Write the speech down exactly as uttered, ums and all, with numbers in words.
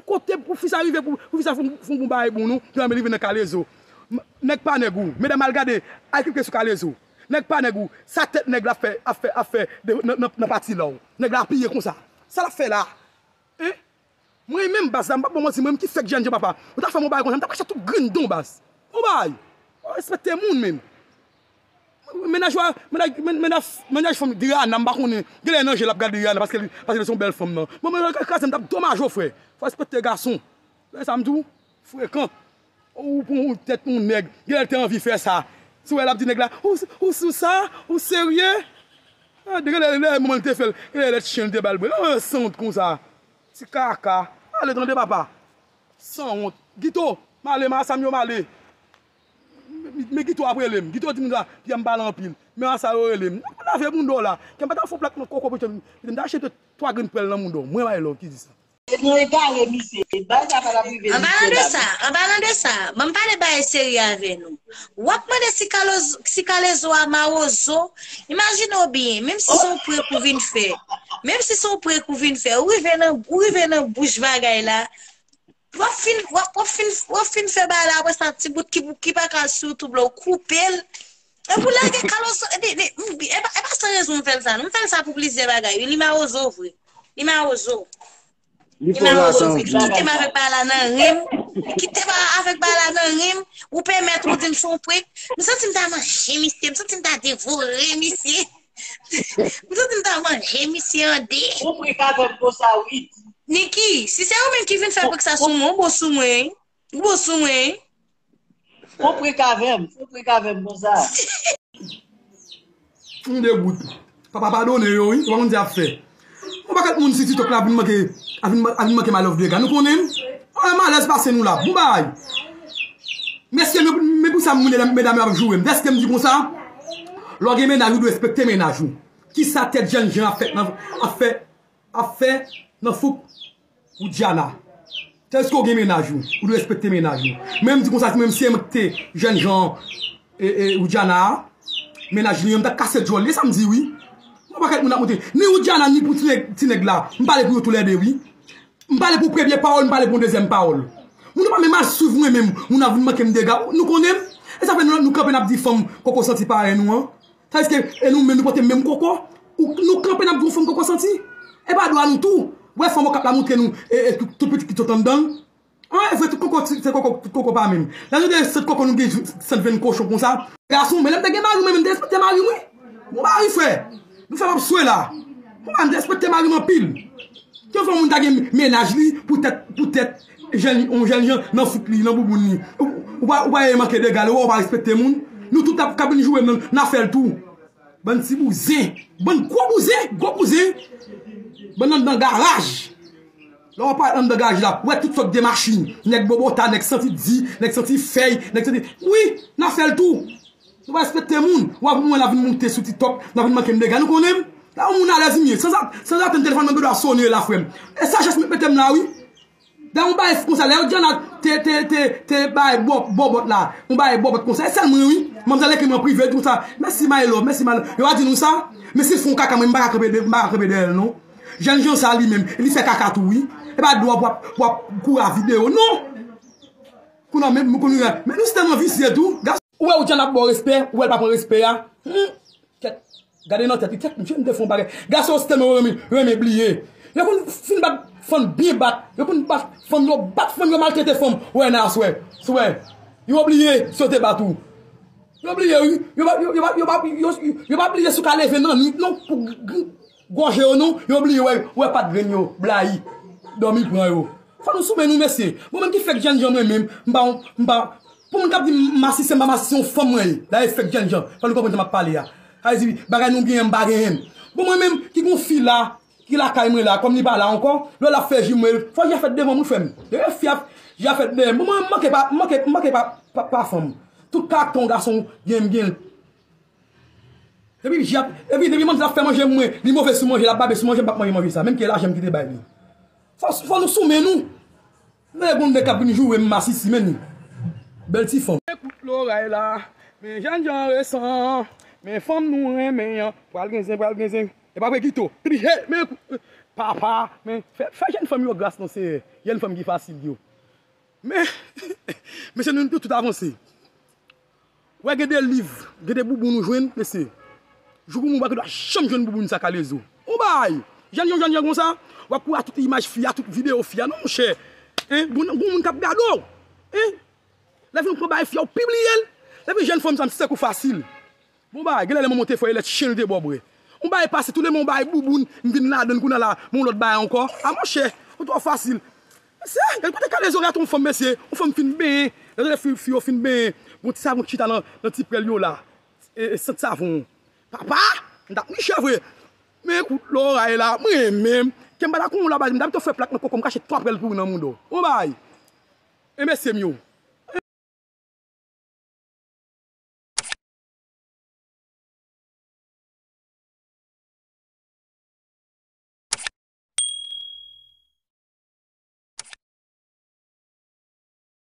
Kote pou fi sa rive, pou, pou fi sa fon, fon bon bagay bon, non? Li rive nan kalezo. M- Nèg pa nèg ou. Medam, al gade, al klike sou kalezo. Nèg pa nèg ou. Sa tèt nèg la ap fè, ap fè, ap fè de- nan, nan, nan pati la. Nèg la apiye konsa. Sa l ap fè la? Hein? Mwen menm, baz la, m p ap ba w manti, mwen menm ki fèk jènjan, papa. Ou ta fè m yon bagay konsa, m t ap rache tout grenn dan w, baz. Yon bagay. Fò w respekte moun menm. Mennaj wa, mennaj, men- mennaj, mennaj fanm Rihanna, m pa konnen. Genlè nan je l ap gade Rihanna paske li, paske li se yon bèl fanm nan. Bon, mwen kraze m t ap domaj ou, frè. Fò w respekte gason. Wè sa m di w? Frekan. Ou pran yon tèt yon nèg. Genlè l te anvi fè sa. Si w wè l ap di nèg la, ou, ou sou sa? Ou serye? Ah, genlè lè moman l te fè l, genlè lè chen l te ba l bwè. Yon sanwont konsa. Ti kaka. Ale tande papa. Sanwont. Gito, m ale, m a sa m yo m ale. Men Gito ap rele m. Gito di m sa, Pyè m pale anpil. Men a sa yo rele m. Lave bounda w la. Kè m pa ta fè yon plak nan koko pou m ta achte twa grenn pwèl nan bounda w. Mwen bay lòv ki di sa. Se nan egare misye. Bagay sa pa t ap rive. An palan de sa, an palan de sa, ban m pale bagay serye avè nou. W ap mande si kaloz- si kalezo a mawozo. Imajine w byen, menm si se yon prank ou vin fè, menm si se yon prank ou vin fè, ou rive nan, ou rive nan bouch bagay la, w ap fin, w ap, w ap fin, w ap fin fè bagay la, apre sa, ti bout ki, ki pa ka sou YouTube la, ou koupe l. Epi w lage kalozo, e, e, e, e pa, e pa san rezon m fè l sa, non. M fè l sa pou plizyè bagay, wi. Li mawozo vre. Li mawozo. Li fè w la santi. Kite m avèk bagay la nan ren m. Kite m avèk bagay la nan ren m. Ou pèmèt ou di m se yon prank. M santi m ta manje misye. M santi m ta devore misye. M santi m ta manje misye an de. Ou prank avè m konsa, wi. Niki, si se ou menm ki vin fè prank sa sou mwen, ou bon sou mwen, wi. Ou bon sou mwen, wi. Fon prank avè m, fon prank avè m konsa. M degoute. Papa padone yo, wi. Ou pa konn sa y ap fè. Yon pakèt moun sou TikTok la vin manke, a vin, a vin manke m a love dega. Nou konnen m. An malèz pase nou la. Bon bagay. Mesye, men, men pou sa m moune medam yo ap joure m. Dèske m di konsa, lè w gen mennaj, ou dwe respekte mennaj ou. Kisa tèt jènjan ap fè nan, ap fè, ap fè nan fouk Widiana? Tèske w gen mennaj ou, ou dwe respekte mennaj ou. Men m di konsa, si mwen menm si m te jènjan e, e, Widiana a, mennaj li an, m t ap kase djòl li, e sa m di wi. Yon pakèt moun ap monte. Ni Widiana, ni pou ti nèg, ti nèg la. M pale pou yo toulède wi. M pale pou premye pawòl, m pale pou yon dezyèm pawòl. Moun yo pa menm al swiv mwen menm, moun ap vin manke m dega. Nou konnen m. E sa fè nou, nou kanpe n ap di fanm koko santi parèy nou an. Tandis ke, e nou menm, nou pote menm koko. Ou, nou kanpe n ap di yon fanm koko santi. E pa dwa nou tou. Wè fanm Okap la montre nou, e, e tout, tout pitit ki sot anndan l. An, e vre, tout koko, se koko, tout koko pa menm. Lè nou gen sant koko, nou gen sant venn kochon konsa. Gason, men lè m te gen mari, mwen menm, m te respekte mari m, wi. Bon mari, frè. Nou fè m ap swe la. Bon, m te respekte mari m anpil. Ki yon fwa moun ta gen mennaj li, poutèt, poutèt jèn, yon jèn jan nan fouk li, nan bouboun li. Ou, ou pa, ou pa manke dega l, ou pa respekte moun. Nou tout ap, k ap vin joure m nan, n a fè l tou. Bann ti bouzen. Bann gwo bouzen, gwo bouzen. Bann anndan garaj. Lè w ap pale anndan garaj la, ou wè tout sòt de machin. Nèg bobota, nèg santi di, nèg santi fèy, nèg santi. Wi, n a fè l tou. Nou pa respekte moun. W ap wè mwen la vin moute sou TikTok, n a vin manke m dega. Nou konnen m. La yon moun alèz m ye. Sanzatann telefòn mwen gen dwa sone la, frè m. E sajès mwen mete m la, wi. Dayè yon bagay konsa, lè Widiana te, te, te, te bay bò-, bòbòt la, yon bagay bòbòt konsa, e sèl mwen wi. Manmzèl ekri m an prive, di konsa, mèsi my love, mèsi my love. Yo pa di nou sa? Men si l fè yon kaka, mwen m pa ka kanpe de-, m pa ka kanpe dèyè l non. Jènjan sa li menm, li fè kaka tou wi. E pa dwa w ap, w ap kouri a videyo, non! Kounye a, men, men kounye a, men nou se tèlman visye tou. Gas-, ou wè Widiana ap ba w respè, ou wè l pa pran respè a. Hmm. Kèt, gade nan tèt li, kèt, mesye, m te fè yon bagay. Gason yo se tèlman renmen, renmen bliye. Yo konn fin bat fanm byen bat. Yo konn bat fanm, yo bat fanm, yo maltrete fanm. Ou wè nan aswè, si w wè, yo bliye si yo te bat ou. Yo bliye, wi. Yo pa, yo, yo pa, yo pa, yo, yo, yo pa bliye si w ka leve nan nwit, non, pou g-, g-, gòje yo, non. Yo bliye, wè, wè pat grenn yo, blayi. Dòmi pran yo. Fò nou sou men nou, mesye. Bon, menm ki fèk jènjan mwen menm, m pa, m pa, pou moun k ap di m masisi, m pa masisi, se yon fanm mwen ye. Dayè fèk jènjan. Fò nou konprann sa m ap pale a. Sa vle di, bagay nou genyen, m pa genyen. Bon, mwen menm, ki gon fi la, ki lakay mwen la, kòm li pa la ankò, lè l ap fè ji mwen, fò ji a fèt devan m, wi, frè m. Depi fi a, ji a fèt dèyè m. Bon, mwen, m manke pa, m manke, m manke pa, pa, pa fanm. Tout karaktè yon gason gen, m gen l. Depi ji ap, epi depi manzè ap fè manje mwen, li move sou manje, l ap babe sou manje, m p ap manje manje sa. Menm ke lajan m kite bay li. Fò, fò nou sou men nou. Men gon nèg k ap vin joure m masisi, men li. Bèl ti fanm. Men kout loray la, men jènjan resan, men fanm nou renmen an. Pral gen zen, pral gen zen. E pa vre Gito. Epi, hey, men kout. Papa, men fè, fè jèn fanm yo gras non Senyè, jèn fanm ki fasil yo. Men, mesye nou tout avanse. Wè gen de liv, gen de bouboun ou jwenn, mesye. Jou pou moun pa gen dwa janm jwenn bouboun sa kalezo. Ou bay, jèn yon jèn jan konsa, w ap kouri a tout imaj fi a, tout videyo fi a, non monchè. Hein, gon gon moun k ap gade w. Hein? Lè vin pran bagay fi a, ou pibliye l. Lè vin jèn fanm sa m sèk ou fasil. Bon bagay, genlè lè mwen monte fò e lè chen l te bò bwè. On bagay pase tou le men on bagay bouboun, m vin ladann kounye a la, men on lòt bagay ankò. A monchè, ou twò fasil. Mesye, gade kote kale zòrèy a tou on fanm mesye, on fanm fin benyen. Lè tande fi fi yo fin benyen, gon ti savon ki chita nan nan ti prèl yo la. E, e sant savon. Papa, m t ap niche vre. Men kout lòray la, mwen menm, ke m pa ta konn ou la baz, m t ap tou fè plak nan koko m kache twa prèl pouri nan mouda w. On bagay. E mesye m yo,